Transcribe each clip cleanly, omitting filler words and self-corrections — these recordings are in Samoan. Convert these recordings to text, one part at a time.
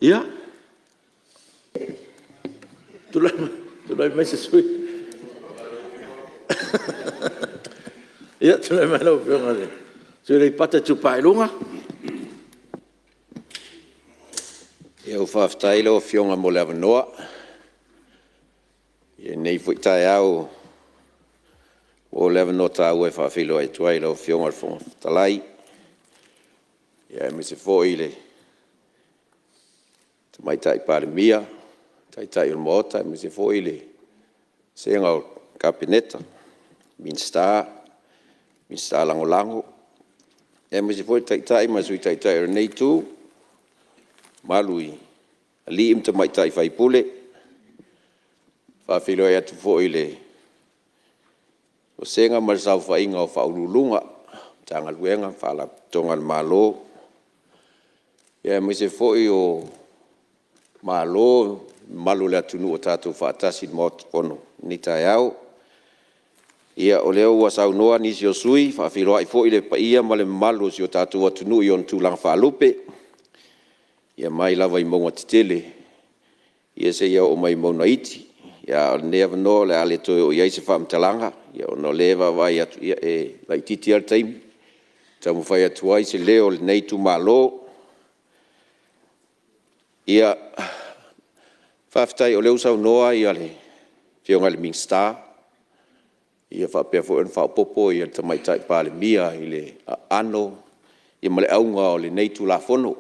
Ia, tulai mai lau Afioga i le sui usufono mo Aleipata Itupa i Luga. Faafetai i lau Afioga mo le avanoa i lenei foi taeao, ua maua le avanoa taua e faafeiloai atu ai i lau Afioga i le Fofoga Fetalai, aemaise foi le Tamaitai Palemia, le Taitai o le Maota, aemaise foi le vasega o le Kapeneta, Minisita, Minisita Lagolago, aemaise foi le Taitai ma le Sui Taitai o lenei Itu, le mamalu i alii ma tamaitai sui usufono. E faafeiloai atu foi i le vasega ma le saofaiga o Ofisa Sili o Pulega o Matagaluega ma Faalapotopotoga a le Malo, aemaise foi o Malo ma le mamalu o le atunuu ua tatou faatasi i le Maota Fono i lenei taeao. Ia, o lea ua saunoa nisi o sui usufono, e faafeiloai foi i le paia ma le mamalu o si o tatou atunuu i ona tulaga faalupe, mai lava i mauga tetele seia oo mai i mauga iti. A o lenei avanoa o le a le toe oo i ai se faamatalaga ona o lea e vaavaai atu e laitiiti lava le taimi e taumafai atu ai se leo o lenei itumalo. Ia, faafetai o lea ua saunoa le Afioga i le Minisita faapea foi ona faaopoopo le Tamaitai Palemia i le aano ma le auga o lenei Tulafono.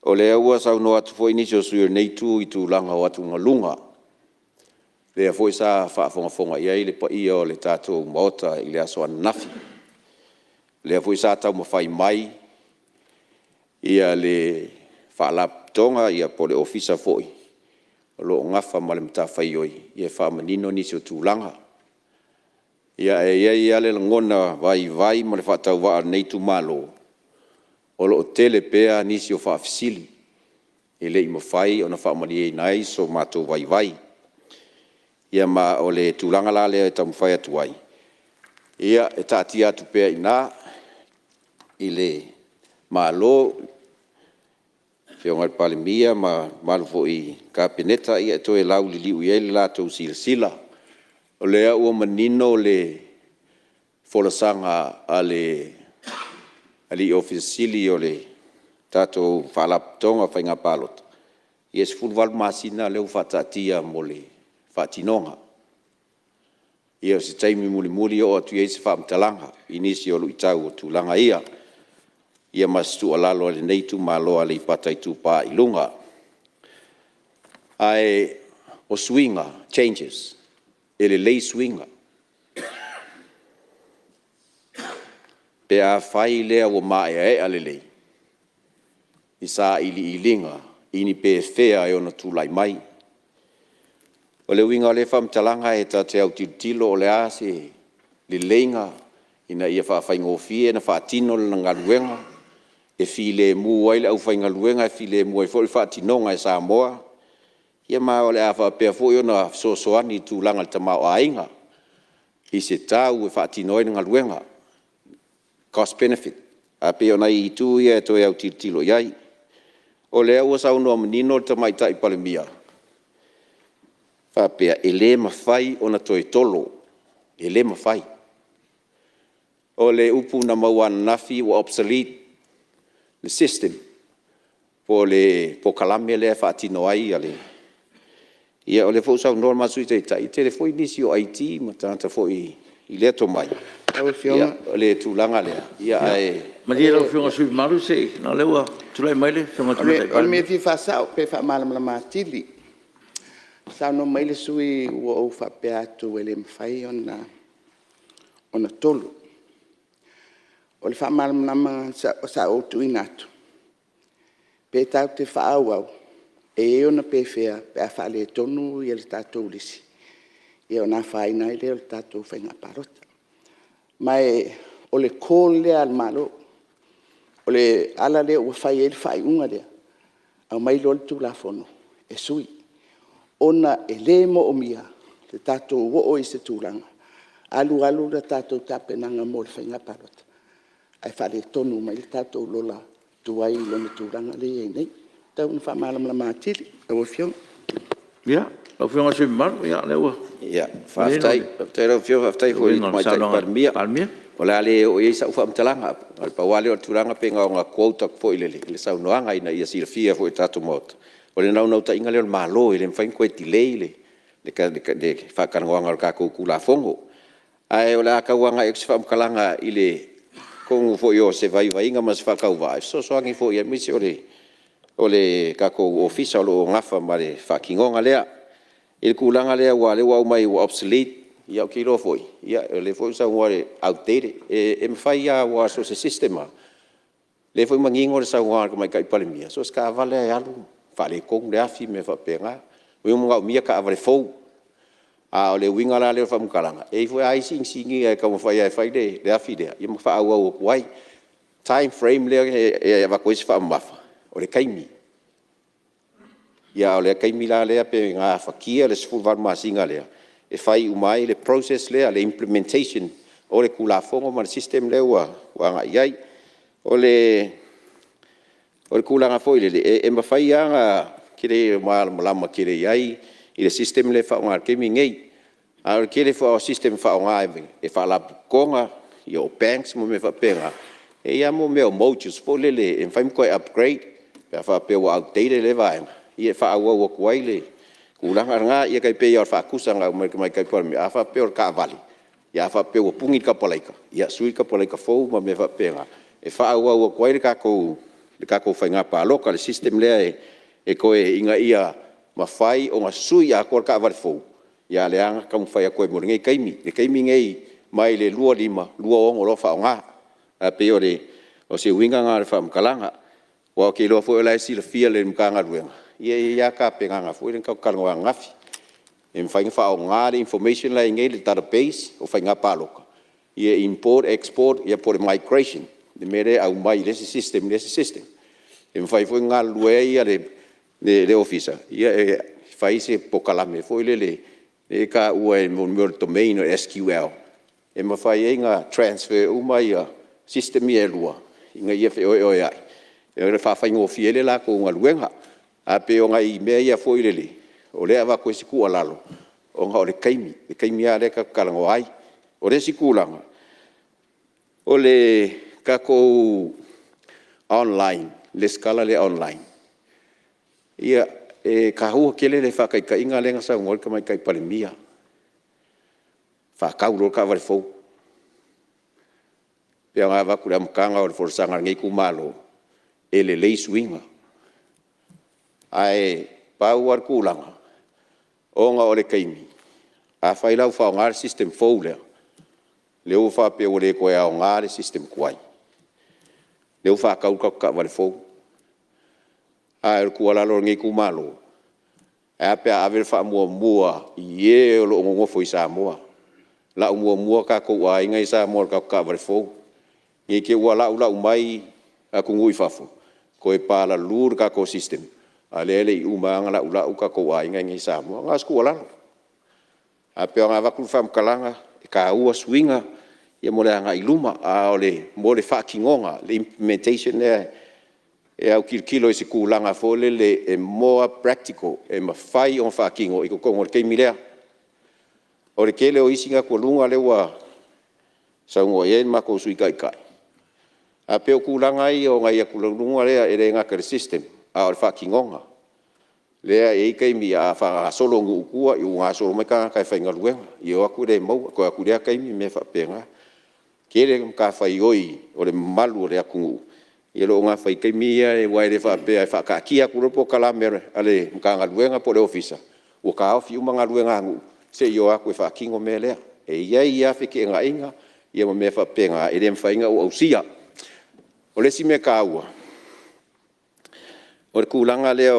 O lea ua saunoa atu foi nisi o sui usufono o lenei Itu i tulaga o atugaluga, lea foi sa faafogafoga i ai le paia o le tatou Maota i le aso ananafi. O lea foi sa taumafai mai le Faalapotopotoga po o le Ofisa foi o lo o nafa ma le matafaioi e faamanino nisi o tulaga. Ae i ai lava le lagona vaivai ma le faatauvaa o lenei itumalo, o lo o tele pea nisi o faafesili e le i mafai ona faamalieina ai so matou vaivai. Ia ma o le tulaga la lea e taumafai atu ai, e taatia atu pea i ina i le Malo, le Afioga i le Palemia ma le mamalu foi i le Kapeneta e toe lauliliu i ai le latou silasila. O lea ua manino le folasaga a le Ofisa Sili o le tatou Faalapotopotoga o Faiga Palota, ia e 18 masina lea ua faataatia mo le faatinoga. Ia o se taimi mulimuli oo atu i ai se faamatalaga i nisi o luitau o tulaga ia, ia ma se tuualalo a lenei itumalo o Aleipata Itupa i Luga. Ae o suiga, changes, e lelei suiga, pe afai lea ua maeaea lelei i sailiiliga i ni pefea e ono tulai mai. O le uiga o lea faamatalaga e ta te autilotilo o le a se leleiga ina ia faafaigofie ona faatino lana galuega, e filemu ai le aufaigaluega, e filemu ai foi le faatinoga e Samoa, ia ma o le a faapea foi ona fesoasoani i le tulaga o le tamaoaiga i se tau e faatino ai le galuega, cost benefit. Ae pei o nai itu ia e toe autilotilo i ai. O lea ua saunoa manino le Tamaitai Palemia, e faapea, e le mafai ona toe tolo, e le mafai. O le upu na maua ananafi ua obsolete le system po o le polokalame lea e faatino ai le… Ia o lea foi ua saunoa le ma Sui Taitai, e tele foi nisi o IT ma tagata foi i lea tomai, ia o le tulaga lea, ae… Malie lau Afioga i le sui usufono mamalu leaga o lea ua tulai mai le Afioga i le Tamaitai Palemia. O le mea e fia faasao pe faamalamalama atili. Na saunoa mai le sui usufono ua ou faapea atu e le mafai ona tolu. O le faamalamalamaga sa ou tuuina atu, pe tatou te faaauau, e i ai ona pefea pe a faaletonu le tatou lisi, ia ona afaina ai lea o le tatou faiga palota. Ma o le call lea a le Malo. O le ala lea ua fai ai le faaiuga lea, aumai loa le Tulafono e sui, ona e le manaomia le tatou oo i se tulaga, alu alu le tatou tapenaga mo le faiga palota ae faaletonu mai le tatou lola tuai i lona tulaga lea e i ai nei. tatau ona faamalamalama atili lau Afioga. Ia, lau Afioga i le sui usufono mamalu, o lea ua Faafetai i lau Afioga, faafetai foi i le Tamaitai Palemia. O le a le oo i ai sau faamatalaga, na o le pau lava lea o le tulaga pei na ona quote atu foi i le saunoaga ina ia silafia foi e le tatou Maota. O le naunautaiga lea o le Malo e le mafai ona toe delay le faatalanoaga o le tatou Tulafono. Ae o le a tau agai atu se faamatalaga i le… atonu foi o se vaivaiga ma se faatauvaa e fesoasoani foi aemaise o le tatou Ofisa o lo o nafa ma le faatinoga lea. I le tulaga lea aua o lea ua aumai ua obsolete, ia ou te iloa foi o lea foi ua saunoa e outdated. E mafai lava aua so o se system lava, o lea foi e manino le saunoaga a le Tamaitai Palemia, so o se taavale lava e alu e faaletonu le afi ma mea faapena. Ua manaomia taavale fou. A o le uiga la lea o le faamatalaga, e i ai foi lava isi inisinia e taumafai lava e fai le afi lea ma faaauau atu ai. Time frame lea e avatu ai se faamamafa, o le taimi. A o le taimi la lea pe gafatia le 18 masina lea e fai uma ai le process lea, le implementation o le Tulafono ma le system lea ua agai i ai. O le tulaga foi lele, e mafai lava ona… Ou te le o malamalama tele i ai i le system lea e faaaoga i le taimi lenei. A o le tele foi o system e faaaoga e Faalapotopotoga, o Banks ma mea faapena, e i ai lava mea o modules foi lele e mafai ona toe upgrade pe a faapea ua outdated lea vaega, ia e faaauau atu ai le tulaga lena. Ia tai pei lava o le faatusa na aumai e le Tamaitai Palemia, a faapea o le taavale, a faapea ua puni le kapalaika, ia sui le kapalaika fou ma mea faapena, e faaauau atu ai le tatou faiga palota i le system lea e toe… ina ia mafai ona sui atoa le taavale fou, a o lea lava na taumafai atu ai mo lenei taimi. Le taimi lenei mai le 25, 26 loa faaaoga. Ae pei o se uiga lena o le faamatalaga. Aua ou te iloa foi o la e silafia lelei e le Matagaluega, ia e i ai lava tapenaga foi lea na tatou talanoa ananafi, e mafai ona faaaoga le information la e i ai nei le database o faiga palota ia e import export po o le migration, le mea lea e aumai i le isi system i le isi system. E mafai foi ona galulue ai le Ofisa e fai se polokalame foi lele e taua o le mea o le domain o le SQL e mafai ai ona transfer uma system ia e lua ina ia feoeoeai e faafaigofie ai le latou galuega. Ae pei o nai mea ia foi lele o lea e avatu ai se tuualalo ona o le taimi, le taimi lava lea tatou te talanoa ai. O le isi tulaga, o le tatou online resitala lea online, ia e taua tele le faataitaiga lea na saunoa ai le Tamaitai Palemia, faatau loa le taavale fou. E pei ona avatu i le amataga o le folasaga a lenei itumalo, e lelei suiga. Ae pau lava le tulaga, ona o le taimi, afai la ua faaaoga le system fou lea, lea ua faapea ua le toe aoga le system tuai, lea ua faatau le tatou taavale fou. A o le tuualalo a lenei itumalo, ae a pe a ave le faamuamua i e o lo o nonofo i Samoa, lau muamua tatou aiga ia i Samoa i le tatou taavale fou, ne i te i ua laulau mai atunuu i fafo toe palalū le tatou system a o lea e le i uma lava ona laulau tatou aiga i inei i Samoa. Na o se tuualalo, ae pei ona avatu le faamatalaga, e taua suiga mo le agai i luma. A mo le faatinoga, le implementation lea e autilotilo i se tulaga foi lele e more practical, e mafai ona faatino i totonu o le taimi lea. O le tele o isi atugaluga lea ua saunoa i ai le matou Sui Taitai, ae pei o tulaga ia o nai atugaluga ia e le gata i le system a o le faatinoga. Lea e i ai taimi a faagasolo i nuu i tua ua gasolo mai tagata e faigaluega, ia o atu le maua, toe o atu i lea taimi ma mea faapena. E tele matafaioi o le mamalu o le atunuu o lo o nafa i taimi ia aua e le faapea e faataatia atu loa le polokalame a le Matagaluega po o le Ofisa ua taofi uma galuega a nuu se i o atu e faatino le mea lea. E i ai lava feteenaiga ma mea faapena e le mafai ona auausia. O le isi mea taua, o le tulaga lea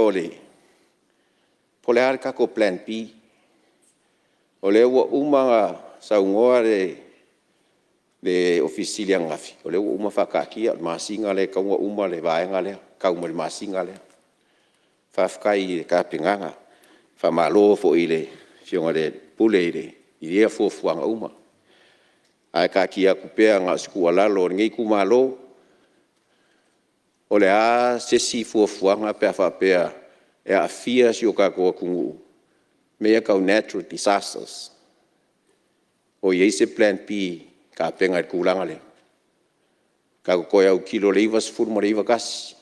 po o le a le tatou Plan B. O lea ua uma ona saunoa le Ofisa Sili ananafi o lea ua uma ona faataatia, o le masina lea e tatau ona uma le vaega lea, tau mai le masina lea. Faafetai i le tapenaga, faamalo foi i le Afioga i le Pule i ia fuafuaga uma. Ae taatia atu pea na o se tuualalo a lenei itumalo. O le a se isi fuafuaga pe a faapea e aafia si o tatou atunuu i mea ia tau natural disasters? O i ai se Plan B e tapena i le tulaga lea? Tatou toe autilo i le 1990 ma le 1991,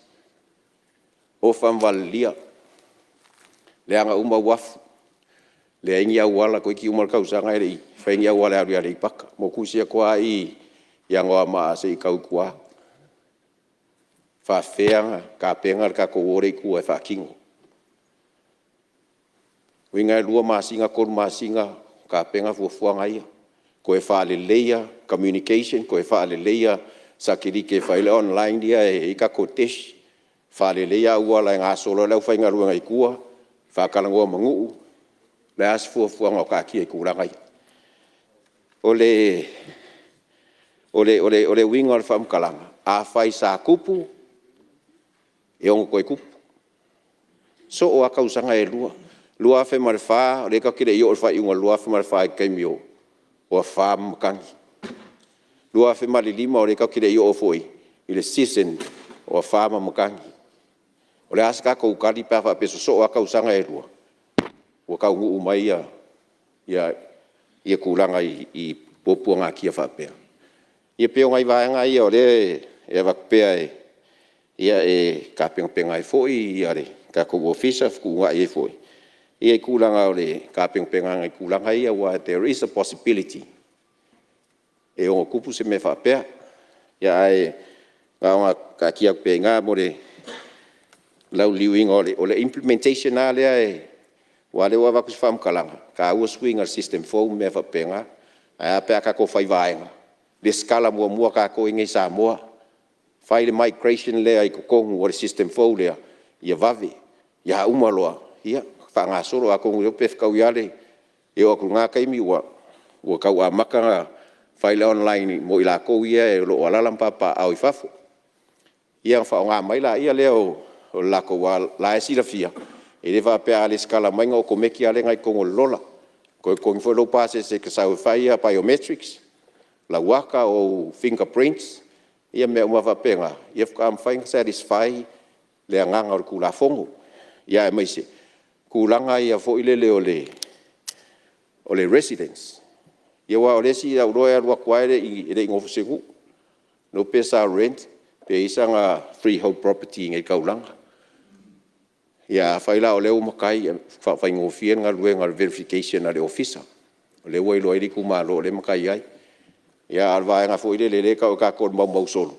ofa ma valelia, leaga uma uafu, leai ni auala, toeitiiti uma le tausaga e le i faia ni auala e alu i Aleipata. Motu isi atu lava i Anoamaa seia tau i tua. E faapefea ona tapena le tatou o lea i tua e faatino? Lona uiga e 2 masina, 3 masina o tapena fuafuaga ia, toe faaleleia communication, toe faaleleia satelite e fai ai le online ia e i ai tatou dish, faaleleia auala e gasolo ai le aufaigaluega i tua, faatalanoa ma nuu. O le a se fuafuaga o taatia i tulaga ia? O le uiga o le faamatalaga, afai sa tupu, e ono toe tupu. Soo lava tausaga e lua, 2004 o lea tatou te le i oo i le faaiuga o le 2004 i le taimi o afa ma matagi. 2005 o lea tatou te le i oo foi i le season o afa ma matagi. O le a se tatou tali pe a faapea e sosoo lava tausaga e lua ua taunuu mai ia tulaga i puapuagatia faapea? Ia pei o nai vaega ia o lea e avatu pea e tapenapena ai foi le tatou Ofisa, fetuunai ai foi i tulaga o le tapenapenaga i tulaga ia aua there is a possibility e ono tupu se mea faapea. Ia ae na ona taatia atu pea i ina mo le lauliliuina o le implementation lava lea aua o lea ua avatu se faamatalaga, e taua suiga o le system fou ma mea faapena. Ae a pe a tatou fai vaega, lesitala muamua tatou ia i inei i Samoa, fai le migration lea i totonu o le system fou lea ia vave. Ia a uma loa, ia faagasolo. Atonu e le iloa pe fetaui lava le oo atu i lena taimi ua tau amata ona fai le online mo i latou ia o lo o alaala ma papaaao i fafo. Ia ona faaaoga mai lea o le latou... aua o la e silafia, e le faapea a lesitala mai ona okomeki lava lea i totonu o le lola. Toe totogi foi lou pasese e te sau e fai biometrics, lau ata, o ou fingerprints, ia mea uma faapena, ia faatoa mafai ona satisfy le agaga o le Tulafono. Ia aemaise tulaga ia foi lele o le residence. Ia aua o le isi o lou iloa e alu atu lava e le i nofo i se nuu. Le iloa pe sa rent pe i ai sana freehold property i inei i le taulaga. Ia afai la o lea ua matai, e faafaigofie le galuega o le verification a le Ofisa, o lea ua iloa ai le itumalo o lea e matai ai. Ia a o le vaega foi lele e tau o tatou o le maumau solo,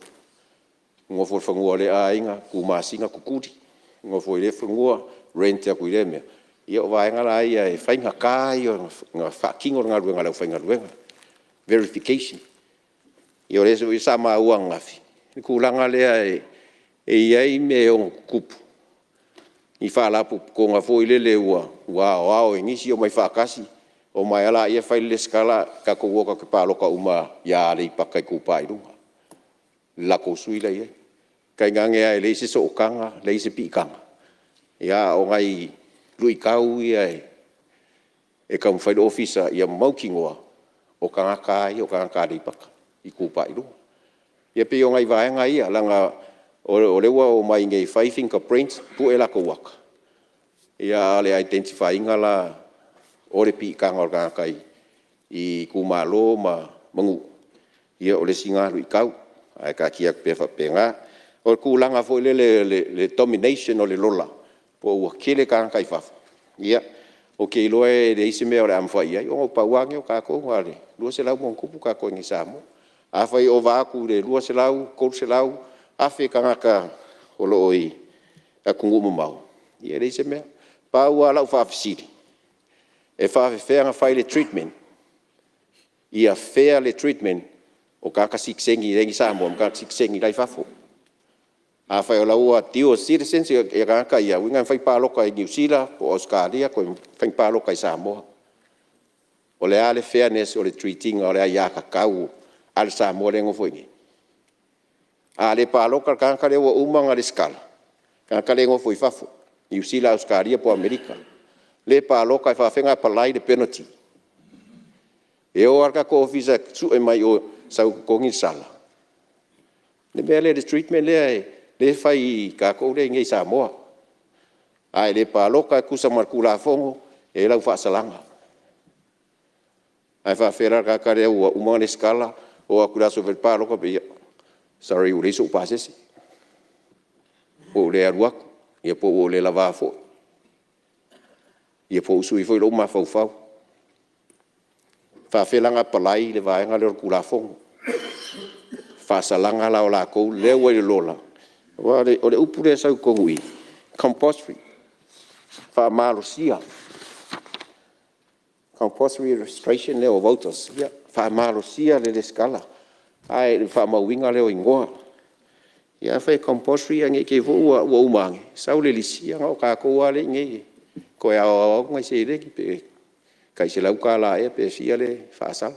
nofo i le fanua o lea aiga, tu masina tutuli, nofo i lea fanua rent atu i lea mea. Ia o vaega la ia e faigata ia ona faatino le galuega a le aufaigaluega, verification. Ia o lea foi sa maua ananafi le tulaga lea e i ai mea e ono tutupu i faalapotopotoga foi lele ua aoao e nisi omai faatasi, omai lava laia fai le resitala, tatou o tatou te palota uma ia Aleipata Itupa i Luga i le latou sui la e i ai. Tainane lava e leai se sootaga, leai se piitaga, a o nai luitau ia e taumafai le Ofisa ia mautinoa o tagata lava ia o tagata Aleipata Itupa i Luga. Ia e pei o nai vaega ia leaga o lea ua omai i inei e fai fingerprints, pue latou ata, a o le identify ina la o le piitaga o le tagata i itumalo ma nuu, ia o le isi lena luitau, ae taatia atu pea faapena. O le tulaga foi lele o le domination o le lola po ua toatele tagata i fafo, ia ou te iloa e leai se mea o le a mafai i ai ona pau lava lenei o tatou na o le 200+ tatou i inei i Samoa. Afai e ova atu i le 200, 300 afe tagata o lo o i atunuu mamao, ia e leai se mea. Pau lava lau faafesili, e faapefea ona fai le treatment, ia fair le treatment o tagata sitiseni la e i inei i Samoa ma tagata sitiseni la e i fafo. Afai o la e ua dual citizens tagata ia, lona uiga e mafai ona palota i Niu Sila po o Ausetalia toe mafai ona palota i Samoa. O le a le fairness o le treat ina o le aiatatau a le Samoa lea e nofo i inei? A le palota le tagata lea ua uma ona resitala, le tagata lea e nofo i fafo, Niu Sila, Ausetalia po o Amerika, le palota e faafefea ona apply le penalty? E o lava le tatou Ofisa e sue mai o e sau e totogi le sala? Le mea lea i le treatment lea lea e fai e tatou lea e i inei i Samoa. A e le palota e tusa ma le Tulafono, e i ai lau faasalaga. Ae faafefea la le tagata lea ua uma ona resitala, oo atu i le aso e fai ai le palota, fai mai, sorry ua leai so'u pasese, ua ou le alu atu, ia po ua ou le lava foi, ia po ua sui foi lou mafaufau. E faafefea la ona apply le vaega lea o le Tulafono? Faasalaga la o latou lea ua i le lola, aua o le upu lea e sau i totonu i i, compulsory, faamalosia, compulsory registration lea o voters, ia faamalosia le resitala, ae o le faamauina lea o igoa. Ia afai e compulsory ae ne i te i foi ua uma ane sau le lisi, ia na o tatou lava lea e i inei e toe aoao atu nai seleni pe tai $100 ea pe fia le faasala.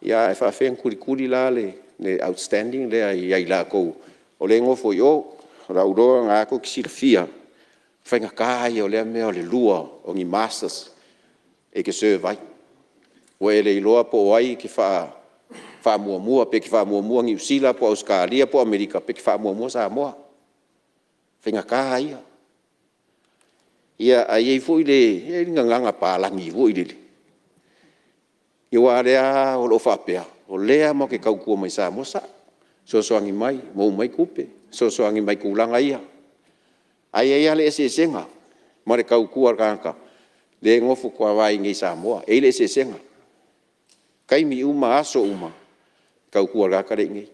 Ia ae faafefea ona tulituli la le outstanding lea ia i latou o lea e nofo i o? O lou iloa o lena tou te silafia le faigata ia o lea mea o le lua o ni masters e te serve ai. Ua e le iloa po o ai e te faamuamua, pe e te faamuamua Niu Sila po o Ausetalia po o Amerika pe e te faamuamua Samoa. O le faigata ia. Ia ae i ai foi le gagana palagi foi lele, ia aua o lea lava o lo o faapea, o lea matou te tautua mai Samoa. E sao, fesoasoani mai, maua mai tupe, fesoasoani mai i tulaga ia. Ae i ai lava le eseesega ma le tautua a le tagata lea e nofo i inei i Samoa. E i ai le eseesega. O taimi uma, aso uma, e tautua i le tagata lea e i inei.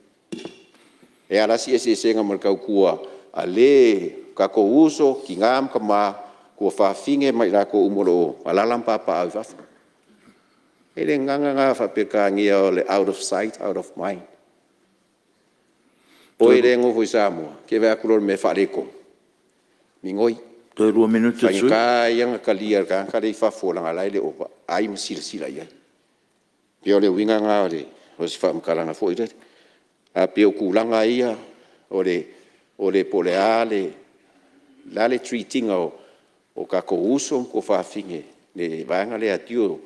E a la si eseesega ma le tautua a le o tatou uso, tina ma tama, tuafafine ma i latou uma o lo o alaala ma papaaao i fafo. E i ai le gagana lena faa-Peretania o le out of sight out of mind. O oe lea e nofo i Samoa, e te vaai atu loa i le mea e faaletonu, migoi. Toe lua minute o le sui usufono. O le faigata ia ona talia e le tagata la e i fafo leaga o la e le o vaai ma silasila i ai. E pei o le uiga lena o se faamatalaga foi lele. Ae pei o tulaga ia po o le a le treat ina o tatou uso ma tuafafine i le vaega lea dual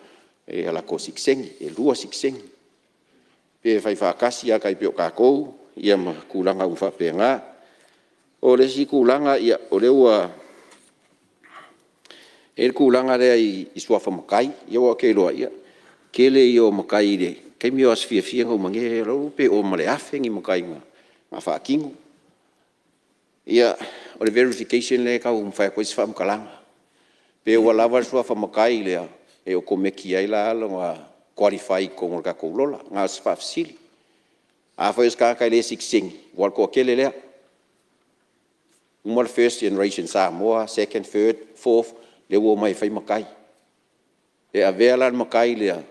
latou sitiseni, e lua sitiseni. Pe fai faatasi lava tai pei o tatou ia ma tulaga uma faapena. O le isi tulaga o lea ua i ai le tulaga lea i suafa matai, aua ou te iloa o le tele ia o matai i le taimi o aso fiafia na uma nei, pe ova ma le 1000 ni matai na faatino. Ia, o le verification lea e tau fai atu ai se faamatalaga, pe ua lava le suafa matai lea e okomeki ai la lona qualify i totonu o le tatou lola. Na o se faafesili. Afai o se tagata e le sitiseni, aua o le toatele lea, uma le first generation Samoa, second, third, fourth, lea ua omai e fai matai. E avea la le matai lea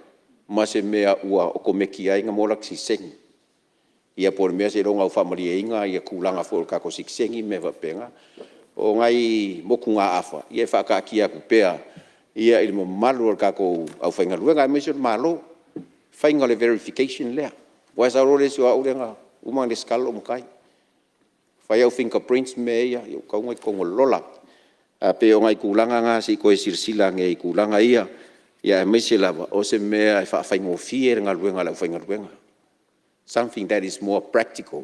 ma se mea ua okomeki ai ona maua lata sitiseni, ia po o le mea seiloga ua faamalieina tulaga foi o le tatou sitiseni ma mea faapena. O nai motugaafa, ia e faataatia atu pea i le mamalu o le tatou aufaigaluega aemaise o le Malo le faiga o le verification lea. Aua e sau loa le isi, o au lea na uma ona resitala lou matai, fai au fingerprints ma mea ia, ua tatau ona i totonu o le lola. Ae pei o nai tulaga na se i toe silasila ane i tulaga ia, aemaise lava o se mea e faafaigofie le galuega a le aufaigaluega, something that is more practical,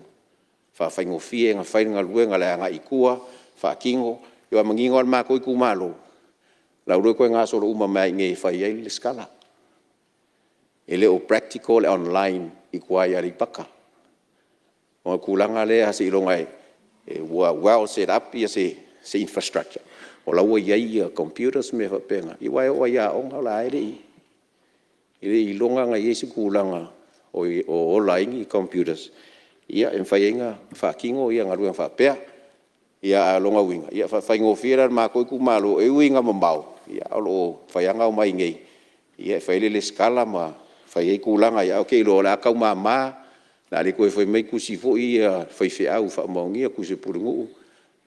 faafaigofie ona fai le galuega i le agai i tua, faatino. Aua e manino lava le matou itumalo, o lau iloa e toe gasolo uma mai lava i inei e fai ai le resitala. E le o practical le online i tua i Aleipata. O le tulaga lea seiloga ua well set up se infrastructure o la ua i ai computers ma mea faapena, ia aua e oo lava i aoga o la e le i iloga ona i ai se tulaga o ola ai ni computers e mafai ai ona faatino galuega faapea. A o lona uiga, e faafaigofie la i le matou itumalo, e ui ina mamao, ae o lo o mafai lava ona omai i inei e fai ai le resitala ma fai ai tulaga ia. Ae ou te iloa o le a tau mama, o le a le toe fai mai tusi foi ia a faifeau e faamaonia, tusi a pulenuu,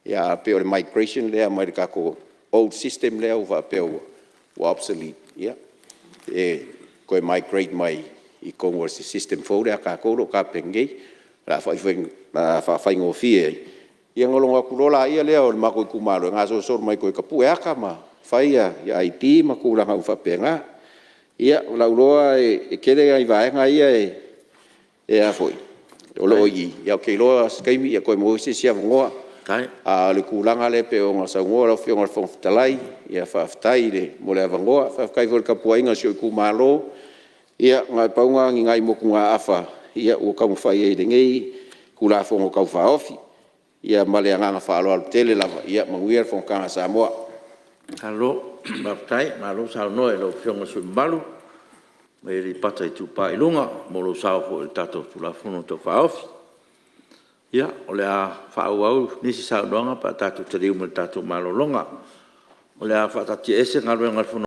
ae pei o le migration lea mai le tatou old system lea ua faapea ua obsolete, ia, e toe migrate mai i totonu o se system fou lea a tatou o lo o tapena nei, o le a faafaigofie ai. Ia ona logo atu loa lea o le matou itumalo e gasolosolo mai toe tapue ata ma fai ID ma tulaga uma faapena. Ia, o lou iloa e tele nai vaega ia O lo o i i, ae ou te iloa o se taimi toe maua ai se isi avanoa. A o le tulaga lea pei ona saunoa lau Afioga i le Fofoga Fetalai, ia faafetai mo le avanoa. Faafetai foi i le tapuaiga a si ou itumalo. Ia na o le pau na o ni nai motugaafa ua taumafai ai i lenei Tulafono Tau Faaofi. Ia ma le agaga faaaloalo tele lava. Ia manuia le fonotaga a Samoa. Malo faafetai, malo saunoa i lau Afioga i le sui usufono mamalu mai Aleipata Itupa i Luga mo lou sao foi i le tatou Tulafono Tau Faaofi. Ia, o le a faaauau nisi saunoaga pe a tatou taliu mai le tatou malologa. O le a faataatiaese Galuega a le Fono